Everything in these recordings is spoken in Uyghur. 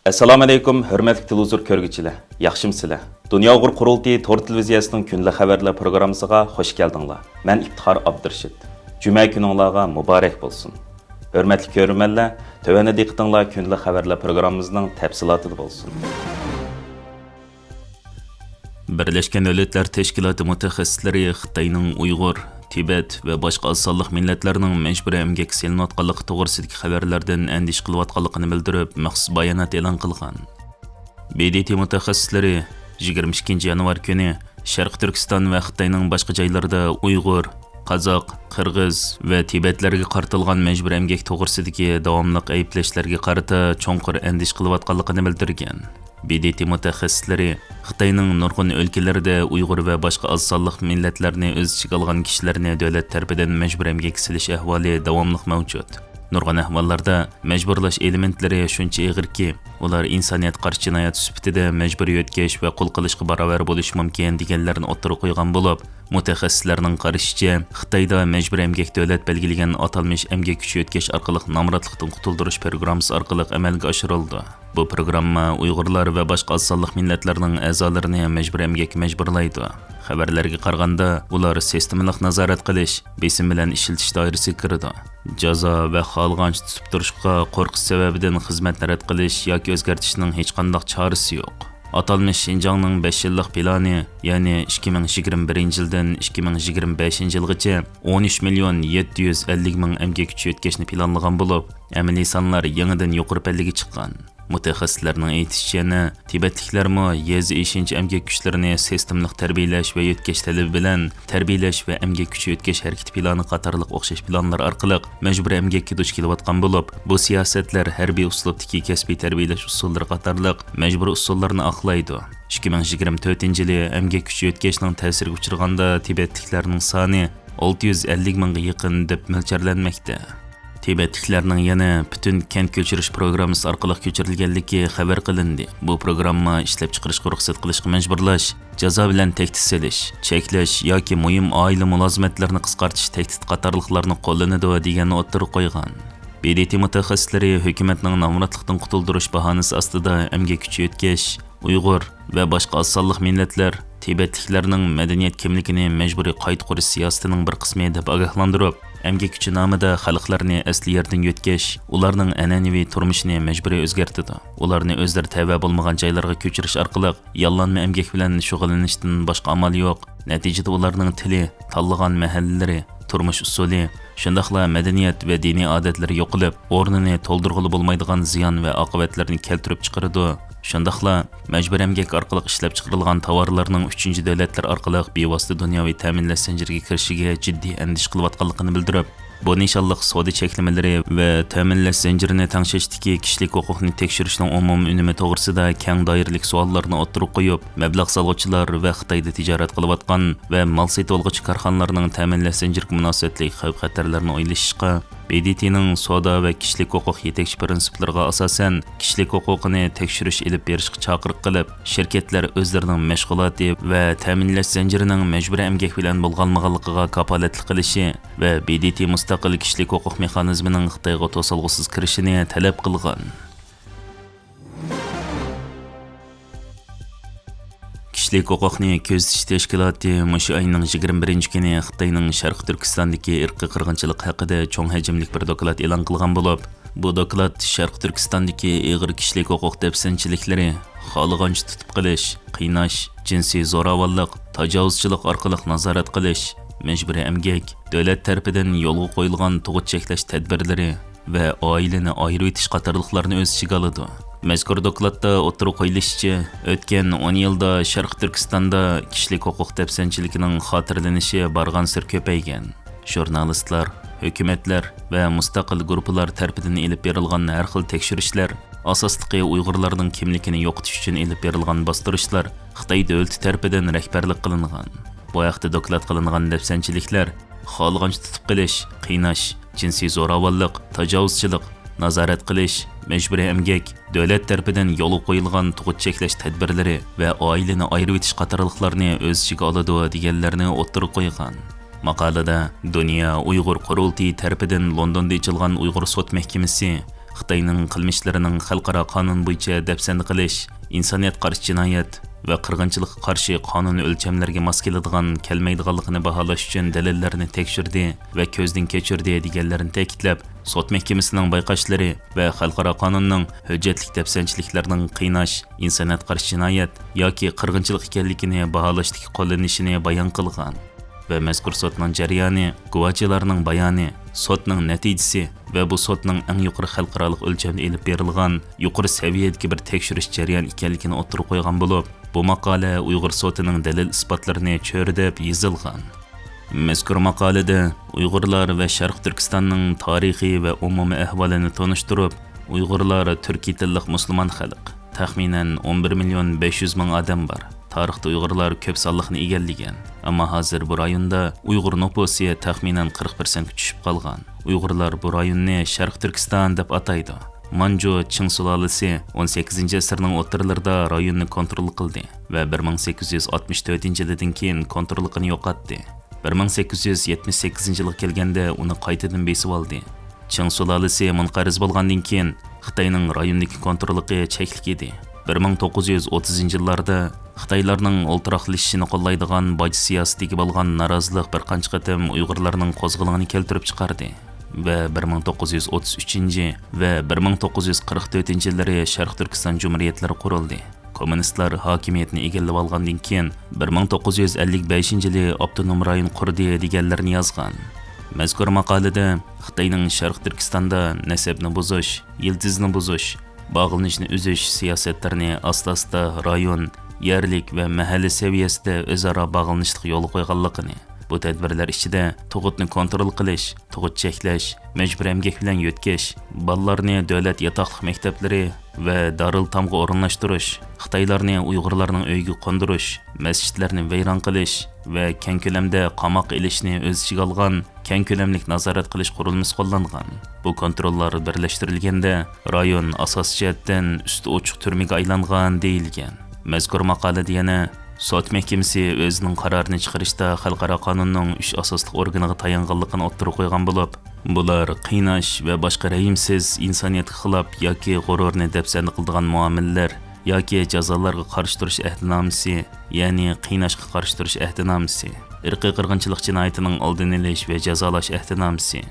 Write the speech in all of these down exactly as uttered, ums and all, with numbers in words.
ئەسسالامۇئەلەيكۇم، ھۆرمەتلىك تېلېۋىزور كۆرگۈچىلەر، ياخشىمۇسىلەر؟ دۇنيا ئۇيغۇر قۇرۇلتىيى تور تېلېۋىزىيەسىنىڭ كۈندىلىك خەۋەرلەر پروگراممىسىغا خوش كەلدىڭلار. مەن ئىپتىخار ئابدۇرېشىت. جۈمە كۈنۈڭلارغا مۇبارەك بولسۇن. ھۆرمەتلىك كۆرۈرمەنلەر، تۆۋەندە دىققىتىڭلار كۈندىلىك خەۋەرلەر پروگراممىمىزنىڭ تەپسىلاتىدا بولسۇن. بىرلەشكەن دۆلەتلەر تەشكىلاتى مۇتەخەسسىسلىرى خىتاينىڭ ئۇيغۇر، تىبەت ۋە باشقا ئاز سانلىق مىللەتلەرنىڭ مەجبۇرىي ئەمگەككە سېلىنىۋاتقانلىقى توغرىسىدىكى خەۋەرلەردىن ئەندىشە قىلىۋاتقانلىقىنى بىلدۈرۈپ، مەخسۇس بايانات ئېلان قىلغان. ب د ت مۇتەخەسسىسلىرى يىگىرمە ئىككىنچى يانۋار كۈنى شەرقىي تۈركىستان ۋە خىتاينىڭ باشقا جايلىرىدا ئۇيغۇر، قازاق، قىرغىز ۋە تىبەتلەرگە قارىتىلغان مەجبۇرىي ئەمگەك توغرىسىدىكى داۋاملىق ئەيىبلەشلەرگە قارىتا چوڭقۇر ئەندىشە قىلىۋاتقانلىقىنى بىلدۈرگەن. ب د ت مۇتەخەسسىسلىرى خىتاينىڭ نۇرغۇن ئۆلكىلىرىدە ئۇيغۇر ۋە باشقا ئاز سانلىق مىللەتلەرنى ئۆز ئىچىگە ئالغان كىشىلەرنى دۆلەت تەرىپىدىن مەجبۇرىي ئەمگەككە سېلىش ئەھۋالى داۋاملىق مەۋجۇت. نۇرغۇن ئەھۋاللاردا مەجبۇرلاش ئېلېمېنتلىرى شۇنچە ئېغىركى، ئۇلار ئىنسانىيەتكە قارشى جىنايەت سۈپىتىدە مەجبۇرىي يۆتكەش ۋە قۇل قىلىشقا باراۋەر بولۇشى مۇمكىن، دېگەنلەرنى ئوتتۇرىغا قويغان بولۇپ، مۇتەخەسسىسلەرنىڭ قارىشىچە، خىتايدا مەجبۇرىي ئەمگەك دۆلەت بەلگىلىگەن ئاتالمىش ئەمگەك كۈچى يۆتكەش ئارقىلىق نامراتلىقتىن قۇتۇلدۇرۇش پروگراممىسى ئارقىلىق ئەمەلگە ئاشۇرۇلىدۇ. بۇ پروگرامما ئۇيغۇرلار ۋە باشقا ئاز سانلىق مىللەتلەرنىڭ ئەزالىرىنى مەجبۇرىي ئەمگەككە مەجبۇرلايدۇ. خەۋەرلەرگە قارىغاندا، ئۇلار سىستېمىلىق نازارەت قىلىش، بېسىم بىلەن ئىشلىتىش دائىرىسىگە كىرىدۇ. جازا ۋە خالىغانچە تۇتۇپ تۇرۇشقا قورقۇش سەۋەبىدىن خىزمەتنى رەت قىلىش ياكى ئۆزگەرتىشنىڭ ھېچقانداق چارىسى يوق. ئاتالمىش شىنجاڭنىڭ بەش يىللىق پىلانى، يەنى ئىككى مىڭ يىگىرمە بىرىنچى يىلدىن ئىككى مىڭ يىگىرمە بەشىنچى يىلغىچە ئون ئۈچ مىليون يەتتە يۈز ئەللىك مىڭ ئەمگەك كۈچى يۆتكەشنى پىلانلىغان بولۇپ، ئەمەلىي سانلار يېڭىدىن يۇقىرى پەللىگە چىققان. مۇتەخەسسىسلەرنىڭ ئېيتىشىچە، يەنە تىبەتلىكلەرمۇ يېزا ئىشىنچ ئەمگەك كۈچلىرىنى سىستېمىلىق تەربىيەلەش ۋە يۆتكەش تەلىپى بىلەن تەربىيەلەش ۋە ئەمگەك كۈچى يۆتكەش ھەرىكىتى پىلانى قاتارلىق ئوخشاش پىلانلار ئارقىلىق مەجبۇرىي ئەمگەككە دۇچ كېلىۋاتقان بولۇپ، بۇ سىياسەتلەر ھەربىي ئۇسلۇبتىكى كەسپىي تەربىيەلەش ئۇسۇللىرى قاتارلىق مەجبۇرىي ئۇسۇللارنى ئاقلايدۇ. ئىككى مىڭ يىگىرمە تۆتىنچى يىلى ئەمگەك كۈچى يۆتكەشنىڭ تەسىرىگە ئۇچرىغاندا تىبەتلىكلەرنىڭ سانى ئالتە يۈز ئەللىك مىڭغا يېقىن دەپ مۆلچەرلەنمەكتە. تىبەتلىكلەرنىڭ يەنە پۈتۈن كەنت كۆچۈرۈش پروگراممىسى ئارقىلىق كۆچۈرۈلگەنلىكى خەۋەر قىلىندى. بۇ پروگرامما ئىشلەپچىقىرىشقا رۇخسەت قىلىشقا مەجبۇرلاش، جازا بىلەن تەھدىت سېلىش، چەكلەش ياكى مۇھىم ئائىلە مۇلازىمەتلىرىنى قىسقارتىش تەھدىتى قاتارلىقلارنى قوللىنىدۇ، دېگەننى ئوتتۇرىغا قويغان. ب د ت مۇتەخەسسىسلىرى ھۆكۈمەتنىڭ نامراتلىقتىن قۇتۇلدۇرۇش باھانىسى ئاستىدا ئەمگەك كۈچى يۆتكەش، ئۇيغۇر ۋە باشقا ئاز سانلىق مىللەتلەر، تىبەتلىكلەرنىڭ مەدەنىيەت كىملىكىنى مەجبۇرىي قايتا قۇرۇش سىياسىتىنىڭ بىر قىسمى دەپ ئاگاھلاندۇرۇپ، ئەمگەك كۈچى نامىدا خەلقلەرنى ئەسلى يەردىن يۆتكەش، ئۇلارنىڭ ئەنئەنىۋى تۇرمۇشىنى مەجبۇرىي ئۆزگەرتىدۇ. ئۇلارنى ئۆزلىرى تەۋە بولمىغان جايلارغا كۆچۈرۈش ئارقىلىق ياللانما ئەمگەك بىلەن شۇغۇللىنىشتىن باشقا ئامال يوق. نەتىجىدە ئۇلارنىڭ تىلى، تاللىغان مەھەللىلىرى، تۇرمۇش ئۇسۇلى، شۇنداقلا مەدەنىيەت ۋە دىنىي ئادەتلىرى يوقىلىپ، ئورنىنى تولدۇرغىلى بولمايدىغان زىيان ۋە ئاقىۋەتلەرنى كەلتۈرۈپ چىقىرىدۇ. شۇنداقلا مەجبۇرىي ئەمگەك ئارقىلىق ئىشلەپچىقىرىلغان تاۋارلارنىڭ ئۈچىنچى دۆلەتلەر ئارقىلىق بىۋاسىتە دۇنياۋى تەمىنلەش زەنجىرىگە كىرىشىگە جىددىي ئەندىشە قىلىۋاتقانلىقىنى بىلدۈرۈپ، بۇ نىشانلىق سودا چەكلىمىلىرى ۋە تەمىنلەش زەنجىرىنى تەڭشەشتىكى كىشىلىك ھوقۇقنى تەكشۈرۈشنىڭ ئومۇمىي ئۈنۈمى توغرىسىدا كەڭ دائىرىلىك سوئاللارنى ئوتتۇرىغا قويۇپ، مەبلەغ سالغۇچىلار ۋە خىتايدا تىجارەت قىلىۋاتقان ۋە مال سېتىۋالغۇچى كارخانىلارنىڭ تەمىنلەش زەنجىرىگە مۇناسىۋەتلىك خەۋپ-خەتەرلەرنى ئويلىشىشقا، ب د ت نىڭ سودا ۋە كىشىلىك ھوقۇق يېتەكچى پىرىنسىپلىرىغا ئاساسەن، كىشىلىك ھوقۇقىنى تەكشۈرۈش ئېلىپ بېرىشقا چاقىرىق قىلىپ، شىركەتلەر ئۆزلىرىنىڭ مەشغۇلاتى ۋە تەمىنلەش زەنجىرىنىڭ مەجبۇرىي ئەمگەك بىلەن بولغانمىغانلىقىغا كاپالەتلىك قىلىشى ۋە ب د ت مۇستەقىل كىشىلىك ھوقۇق مېخانىزمىنىڭ خىتايغا توسالغۇسىز كىرىشىنى تەلەپ قىلغان. كىشىلىك ھوقۇقنى كۆزىتىش تەشكىلاتى مۇشۇ ئاينىڭ يىگىرمە بىرىنچى كۈنى خىتاينىڭ شەرقىي تۈركىستاندىكى ئىرقىي قىرغىنچىلىق ھەققىدە چوڭ ھەجىملىك بىر دوكلات ئېلان قىلغان بولۇپ، بۇ دوكلات شەرقىي تۈركىستاندىكى ئېغىر كىشىلىك ھوقۇق دەپسەندىچىلىكلىرى، خالىغانچە تۇتۇپ قېلىش، قىيناش، جىنسىي زوراۋانلىق، تاجاۋۇزچىلىق ئارقىلىق نازارەت قىلىش، مەجبۇرىي ئەمگەك، دۆلەت تەرىپىدىن يولغا قويۇلغان تۇغۇت چەكلەش تەدبىرلىرى، ۋە ئائىلىنى ئايرىۋېتىش قاتارلىقلارنى ئۆز ئىچىگە ئالىدۇ. مەزكۇر دوكلاتتا ئوتتۇرىغا قويۇلۇشىچە، ئۆتكەن ئون يىلدا شەرقىي تۈركىستاندا كىشىلىك ھوقۇق دەپسەندىچىلىكىنىڭ خاتىرىلىنىشى بارغانسېرى كۆپەيگەن. ژۇرنالىستلار، ھۆكۈمەتلەر ۋە مۇستەقىل گۇرۇپپىلار تەرىپىدىن ئېلىپ بېرىلغان ھەر خىل تەكشۈرۈشلەر، ئاساسلىقى ئۇيغۇرلارنىڭ كىملىكىنى يوقىتىش ئۈچۈن ئېلىپ بېرىلغان باستۇرۇشلار خىتاي دۆلىتى تەرىپىدىن رەھبەرلىك قىلىنغان. بۇ ھەقتە دوكلات قىلىنغان دەپسەندىچىلىكلەر خالىغانچە تۇتۇپ قېلىش، قىيناش، جىنسىي زوراۋانلىق، تاجاۋۇزچىلىق، نازارەت قىلىش، مەجبۇرىي ئەمگەك، دۆلەت تەرىپىدىن يولغا قويۇلغان تۇغۇت چەكلەش تەدبىرلىرى ۋە ئائىلىنى ئايرىۋېتىش قاتارلىقلارنى ئۆز ئىچىگە ئالىدۇ، دېگەنلەرنى ئوتتۇرىغا قويغان. ماقالىدە دۇنيا ئۇيغۇر قۇرۇلتىيى تەرىپىدىن لوندوندا ئېچىلغان ئۇيغۇر سوت مەھكىمىسى خىتاينىڭ قىلمىشلىرىنىڭ خەلقئارا قانۇن بويىچە دەپسەندە قىلىش، ئىنسانىيەتقا قارشى جىنايەت ۋە قىرغىنچىلىققا قارشى قانۇنىي ئۆلچەملەرگە ماس كېلىدىغان، كەلمەيدىغانلىقىنى باھالاش ئۈچۈن دەلىللەرنى تەكشۈردى ۋە كۆزدىن كەچۈردى، دېگەنلەرنى تەكىتلەپ، سوت مەھكىمىسىنىڭ بايقاشلىرى ۋە خەلقئارا قانۇننىڭ ھۆججەتلىك دەپسەندچىلىكلەرنىڭ قىيناش، ئىنسانىيەتقا قارشى جىنايەت ياكى قىرغىنچىلىق ئىكەنلىكىنى باھالاشتىكى قوللىنىشىنى بايان قىلغان. ۋە مەزكۇر سوتنىڭ جەريانى، گۇۋاھچىلارنىڭ بايانى، سوتنىڭ نەتىجىسى ۋە بۇ سوتنىڭ ئەڭ يۇقىرى خەلقئارالىق ئۆلچەمدە ئېلىپ بېرىلغان يۇقىرى سەۋىيەدىكى بىر تەكشۈرۈش جەريانى ئىكەنلىكىنى ئوتتۇرىغا قويغان بولۇپ، بۇ ماقالە ئۇيغۇر سوتىنىڭ دەلىل-ئىسپاتلىرىنى چۆرىدەپ يېزىلغان. مەزكۇر ماقالىدە ئۇيغۇرلار ۋە شەرقىي تۈركىستاننىڭ تارىخى ۋە ئومۇمىي ئەھۋالىنى تونۇشتۇرۇپ، ئۇيغۇرلار تۈركىي تىللىق مۇسۇلمان خەلق، تەخمىنەن ئون بىر مىليون بەش يۈز مىڭ ئادەم بار. تارىختا ئۇيغۇرلار كۆپ سانلىقنى ئىگىلىگەن، ئەمما ھازىر بۇ رايوندا ئۇيغۇر نوپۇسى تەخمىنەن قىرىق پىرسەنتكە چۈشۈپ قالغان. ئۇيغۇرلار بۇ رايوننى شەرقىي تۈركىستان دەپ ئاتايدۇ. مانجۇ چىڭ سۇلالىسى ئون سەككىزىنچى ئەسىرنىڭ ئوتتۇرىلىرىدا رايوننى كونترول قىلدى ۋە بىر مىڭ سەككىز يۈز ئاتمىش تۆتىنچى يىلىدىن كېيىن كونتروللۇقىنى يوقاتتى. بىر مىڭ سەككىز يۈز يەتمىش سەككىزىنچى يىلغا كەلگەندە ئۇنى قايتىدىن بېسىۋالدى. چىڭ سۇلالىسى مۇنقەرز بولغاندىن كېيىن، خىتاينىڭ رايوندىكى كونتروللۇقى چەكلىك ئىدى. بىر مىڭ توققۇز يۈز ئوتتۇزىنچى يىللاردا خىتايلارنىڭ ئولتۇراقلىشىشىنى قوللايدىغان باج سىياسىتىگە بولغان نارازىلىق بىر قانچە قېتىم ئۇيغۇرلارنىڭ قوزغىلىڭىنى كەلتۈرۈپ چىقاردى ۋە بىر مىڭ توققۇز يۈز ئوتتۇز ئۈچىنچى ۋە بىر مىڭ توققۇز يۈز قىرىق تۆتىنچى يىللىرى شەرقىي تۈركىستان جۇمھۇرىيەتلىرى قۇرۇلدى. كوممۇنىستلار ھاكىمىيەتنى ئىگىلىۋالغاندىن كېيىن، بىر مىڭ توققۇز يۈز ئەللىك بەشىنچى يىلى ئاپتونوم رايون قۇردى دېگەنلەرنى يازغان. مەزكۇر ماقالىدە خىتاينىڭ شەرقىي تۈركىستاندا نەسەبنى بۇزۇش، يىلتىزنى بۇزۇش، باغلىنىشنى ئۈزۈش سىياسەتلىرىنى ئاستا-ئاستا رايون، يەرلىك ۋە مەھەللە سەۋىيەسىدە ئۆزئارا باغلىنىشلىق يولغا قويغانلىقىنى، بۇ تەدبىرلەر ئىچىدە تۇغۇتنى كونترول قىلىش، تۇغۇت چەكلەش، مەجبۇرىي ئەمگەك بىلەن يۆتكەش، بالىلارنى دۆلەت ياتاقلىق مەكتەپلىرى ۋە دارىلئېتامغا ئورۇنلاشتۇرۇش، خىتايلارنى ئۇيغۇرلارنىڭ ئۆيىگە قوندۇرۇش، مەسچىتلەرنى ۋەيران قىلىش ۋە كەڭ كۆلەمدە قاماققا ئېلىشنى ئۆز ئىچىگە ئالغان كەڭ كۆلەملىك نازارەت قىلىش قۇرۇلمىسى قوللانغان. بۇ كونتروللار بىرلەشتۈرۈلگەندە، رايون ئاساسىي جەھەتتىن ئۈستى ئوچۇق تۈرمىگە ئايلانغان، دېيىلگەن. مەزكۇر ماقالىدە يەنە سوت مەھكىمىسى ئۆزىنىڭ قارارىنى چىقىرىشتا خەلقئارا قانۇننىڭ ئۈچ ئاساسلىق ئورگىنىغا تايانغانلىقىنى ئوتتۇرىغا قويغان بولۇپ، بۇلار قىيناش ۋە باشقا رەھىمسىز، ئىنسانىيەتكە خىلاپ ياكى غۇرۇرنى دەپسەندە قىلىدىغان مۇئامىلىلەر ياكى جازالارغا قارشى تۇرۇش ئەھدىنامىسى، يەنى قىيناشقا قارشى تۇرۇش ئەھدىنامىسى، ئىرقىي قىرغىنچىلىق جىنايىتىنىڭ ئالدىنى ئېلىش ۋە جازالاش ئەھدىنامىسى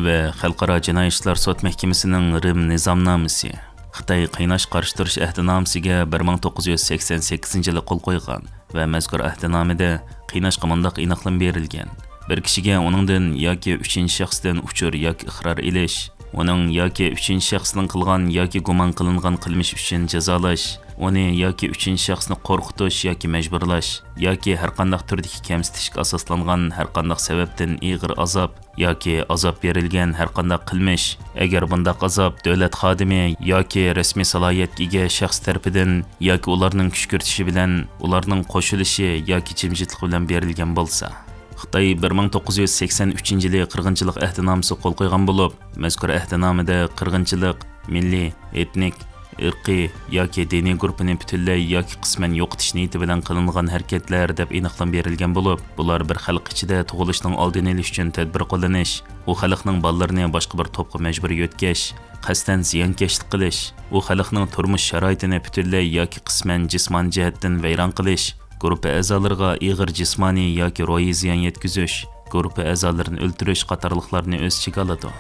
ۋە خەلقئارا جىنايى ئىشلار سوت مەھكىمىسىنىڭ رىم نىزامنامىسى. خىتاي قىيناش قارشى تۇرۇش ئەھدىنامىسىگە بىر مىڭ توققۇز يۈز سەكسەن سەككىزىنچى يىلى قول قويغان ۋە مەزكۇر ئەھدىنامىدە قىيناشقا مۇنداق ئېنىقلىما بېرىلگەن: بىر كىشىگە ئۇنىڭدىن ياكى ئۈچىنچى شەخستىن ئۇچۇر ياكى ئىقرار ئېلىش، ئۇنىڭ ياكى ئۈچىنچى شەخسنىڭ قىلغان ياكى گۇمان قىلىنغان قىلمىشى ئۈچۈن جازالاش، ئۇنى ياكى ئۈچىنچى شەخسنى قورقۇتۇش ياكى مەجبۇرلاش ياكى ھەرقانداق تۈردىكى كەمسىتىشكە ئاساسلانغان ھەرقانداق سەۋەبتىن ئېغىر ئازاب، ياكى ئازاب بېرىلگەن ھەرقانداق قىلمىش، ئەگەر بۇنداق ئازاب دۆلەت خادىمى ياكى رەسمىي سالاھىيەتكە ئىگە شەخس تەرىپىدىن ياكى ئۇلارنىڭ كۈچ كىرىتىشى بىلەن، ئۇلارنىڭ قوشۇلۇشى ياكى جىمجىتلىقى بىلەن بېرىلگەن بولسا. خىتاي بىر مىڭ توققۇز يۈز سەكسەن ئۈچىنچى يىلى قىرغىنچىلىق ئەھدىنامىسى قول قويغان بولۇپ، مەزكۇر ئەھدىنامىدە قىرغىنچىلىق، مىللىي، ئېتنىك، ئىرقىي ياكى دىنىي گۇرۇپپىنى پۈتۈنلەي ياكى قىسمەن يوقىتىش نىيىتى بىلەن قىلىنغان ھەرىكەتلەر دەپ ئېنىقلىما بېرىلگەن بولۇپ، بۇلار بىر خەلق ئىچىدە تۇغۇلۇشنىڭ ئالدىنى ئېلىش ئۈچۈن تەدبىر قوللىنىش، ئۇ خەلقنىڭ بالىلىرىنى باشقا بىر توپقا مەجبۇرىي يۆتكەش، قەستەن زىيانكەشلىك قىلىش، ئۇ خەلقنىڭ تۇرمۇش شارائىتىنى پۈتۈنلەي ياكى قىسمەن جىسمانىي جەھەتتىن ۋەيران قىلىش، گۇرۇپپا ئەزالىرىغا ئېغىر جىسمانىي ياكى روھىي زىيان يەتكۈزۈش، گۇرۇپپا ئەزالىرىنى ئۆلتۈرۈش قاتارلىقلارنى ئۆز ئىچىگە ئالىدۇ.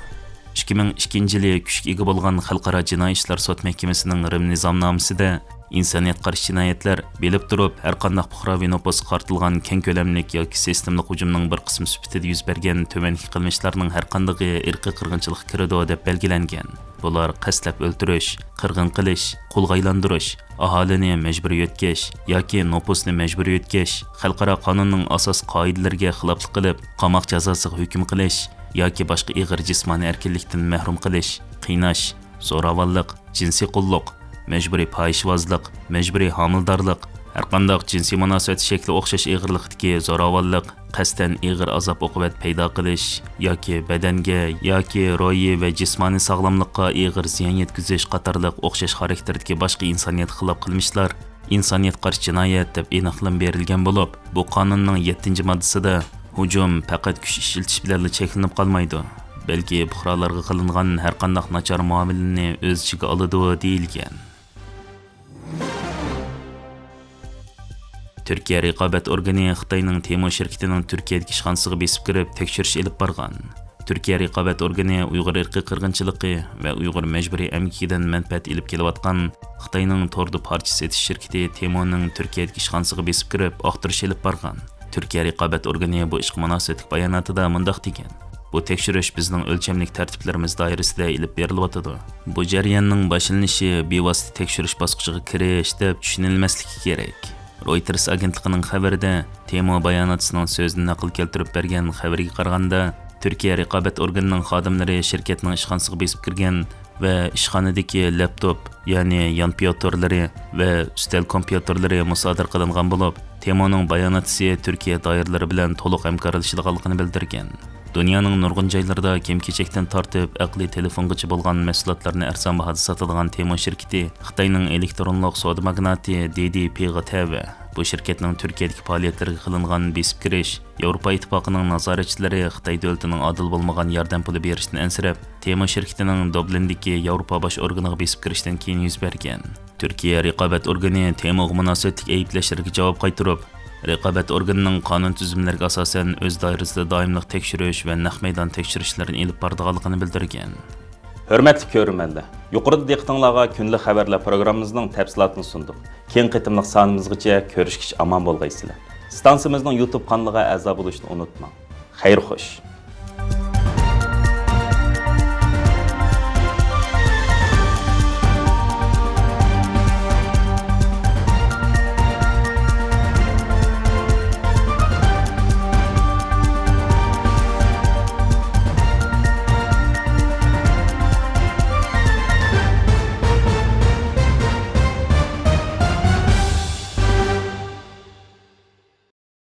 ئىككى مىڭ ئىككىنچى يىلى كۈچكە ئىگە بولغان خەلقئارا جىنايى ئىشلار سوت مەھكىمىسىنىڭ رىم نىزامنامىسىدە ئىنسانىيەتكە قارشى جىنايەتلەر بىلىپ تۇرۇپ ھەرقانداق پۇقراۋى نوپۇسقا قارىتىلغان كەڭ كۆلەملىك ياكى سىستېمىلىق ھۇجۇمنىڭ بىر قىسمى سۈپىتىدە يۈز بەرگەن تۆۋەندىكى قىلمىشلارنىڭ ھەرقاندىقى ئىرقىي قىرغىنچىلىققا كىرىدۇ دەپ بەلگىلەنگەن. بۇلار قەستلەپ ئۆلتۈرۈش، قىرغىن قىلىش، قۇلغا ئايلاندۇرۇش، ئاھالىنى مەجبۇرىي يۆتكەش ياكى نوپۇسنى مەجبۇرىي يۆتكەش، خەلقئارا قانۇننىڭ ئاساسىي قائىدىلىرىگە خىلاپلىق قىلىپ، قاماق جازاسىغا ھۆكۈم قىلىش ياكى باشقا ئېغىر جىسمانىي ئەركىنلىكتىن مەھرۇم قىلىش، قىيناش، زوراۋانلىق، جىنسىي قۇللۇق، مەجبۇرىي پاھىشىۋازلىق، مەجبۇرىي ھامىلىدارلىق، ھەرقانداق جىنسىي مۇناسىۋەت شەكلى ئوخشاش ئېغىرلىقتىكى زوراۋانلىق، قەستەن ئېغىر ئازاب-ئوقۇبەت پەيدا قىلىش ياكى بەدەنگە ياكى روھىي ۋە جىسمانىي ساغلاملىققا ئېغىر زىيان يەتكۈزۈش قاتارلىق ئوخشاش خاراكتېردىكى باشقا ئىنسانىيەتكە خىلاپ قىلمىشلار ئىنسانىيەتكە قارشى جىنايەت دەپ ئېنىقلىما بېرىلگەن بولۇپ، بۇ قانۇننىڭ يەتتىنچى ماددىسىدا ھۇجۇم پەقەت كۈچ ئىشلىتىش بىلەنلا چەكلىنىپ قالمايدۇ. بەلكى پۇقرالارغا قىلىنغان ھەرقانداق ناچار مۇئامىلىنى ئۆز ئىچىگە ئالىدۇ، دېيىلگەن. تۈركىيە رىقابەت ئورگىنى خىتاينىڭ تېمو شىركىتىنىڭ تۈركىيەدىكى ئىشخانىسىغا بېسىپ كىرىپ، تەكشۈرۈش ئېلىپ بارغان. تۈركىيە رىقابەت ئورگىنى ئۇيغۇر ئىرقىي قىرغىنچىلىقى ۋە ئۇيغۇر مەجبۇرىي ئەمگىكىدىن مەنپەئەت ئېلىپ كېلىۋاتقان خىتاينىڭ توردا پارچە سېتىش شىركىتى تېمونىڭ تۈركىيەدىكى ئىشخانىسىغا بېسىپ كىرىپ، ئاختۇرۇش ئېلىپ بارغان. تۈركىيە رىقابەت ئورگىنى بۇ ئىشقا مۇناسىۋەتلىك باياناتىدا مۇنداق دېگەن: «بۇ تەكشۈرۈش بىزنىڭ ئۆلچەملىك تەرتىپلىرىمىز دائىرىسىدە ئېلىپ بېرىلىۋاتىدۇ. بۇ جەرياننىڭ باشلىنىشى بىۋاسىتە تەكشۈرۈش باسقۇچىغا كىرىش دەپ چۈشىنىلمەسلىكى كېرەك.» رويتېرس ئاگېنتلىقىنىڭ خەۋىرىدە تېمو باياناتچىسىنىڭ سۆزىدىن نەقىل كەلتۈرۈپ بەرگەن خەۋىرىگە قارىغاندا، تۈركىيە رىقابەت ئورگىنىنىڭ خادىملىرى شىركەتنىڭ ئىشخانىسىغا بېسىپ كىرگەن ۋە ئىشخانىدىكى لەپتوپ، يەنى يانپيۇ تورلىرى ۋە ئۈستەل كومپيۇتېرلىرى مۇسادىرە قىلىنغان بولۇپ، تېمونىڭ باياناتچىسى تۈركىيە دائىرىلىرى بىلەن تولۇق ھەمكارلىشىدىغانلىقىنى بىلدۈرگەن. دۇنيانىڭ نۇرغۇن جايلىرىدا كىيىم-كېچەكتىن تارتىپ ئەقلىي تېلېفونغىچە بولغان مەھسۇلاتلارنى ئەرزان باھادا ساتىدىغان تېمو شىركىتى خىتاينىڭ ئېلېكترونلۇق سودا ماگناتى دى دى پىغا تەۋە. بۇ شىركەتنىڭ تۈركىيەدىكى پائالىيەتلىرىگە قىلىنغان بېسىپ كىرىش ياۋروپا ئىتتىپاقىنىڭ نازارەتچىلىرى خىتاي دۆلىتىنىڭ ئادىل بولمىغان ياردەم پۇلى بېرىشتىن ئەنسىرەپ، تېمو شىركىتىنىڭ دۇبلىندىكى ياۋروپا باش ئورگىنىغا بېسىپ كىرىشتىن كېيىن يۈز بەرگەن. تۈركىيە رىقابەت ئورگىنى تېموغا مۇناسىۋەتلىك ئەيىبلەشلەرگە جاۋاب قايتۇرۇپ، رىقابەت ئورگىنىنىڭ قانۇن تۈزۈملىرىگە ئاساسەن ئۆز دائىرىسىدە دائىملىق تەكشۈرۈش ۋە نەق مەيدان تەكشۈرۈشلىرىنى ئېلىپ بارىدىغانلىقىنى بىلدۈرگەن. ھۆرمەتلىك كۆرۈرمەنلەر، يۇقىرىدا دىققىتىڭلارغا كۈندىلىك خەۋەرلەر پروگراممىمىزنىڭ تەپسىلاتىنى سۇندۇق. كېيىنكى قېتىملىق سانىمىزغىچە كۆرۈشكىچە ئامان بولغايسىلەر. ستانسىيىمىزنىڭ يۇتۇب قانىلىغا ئەزا بولۇشنى ئۇنتۇماڭ. خەير خوش.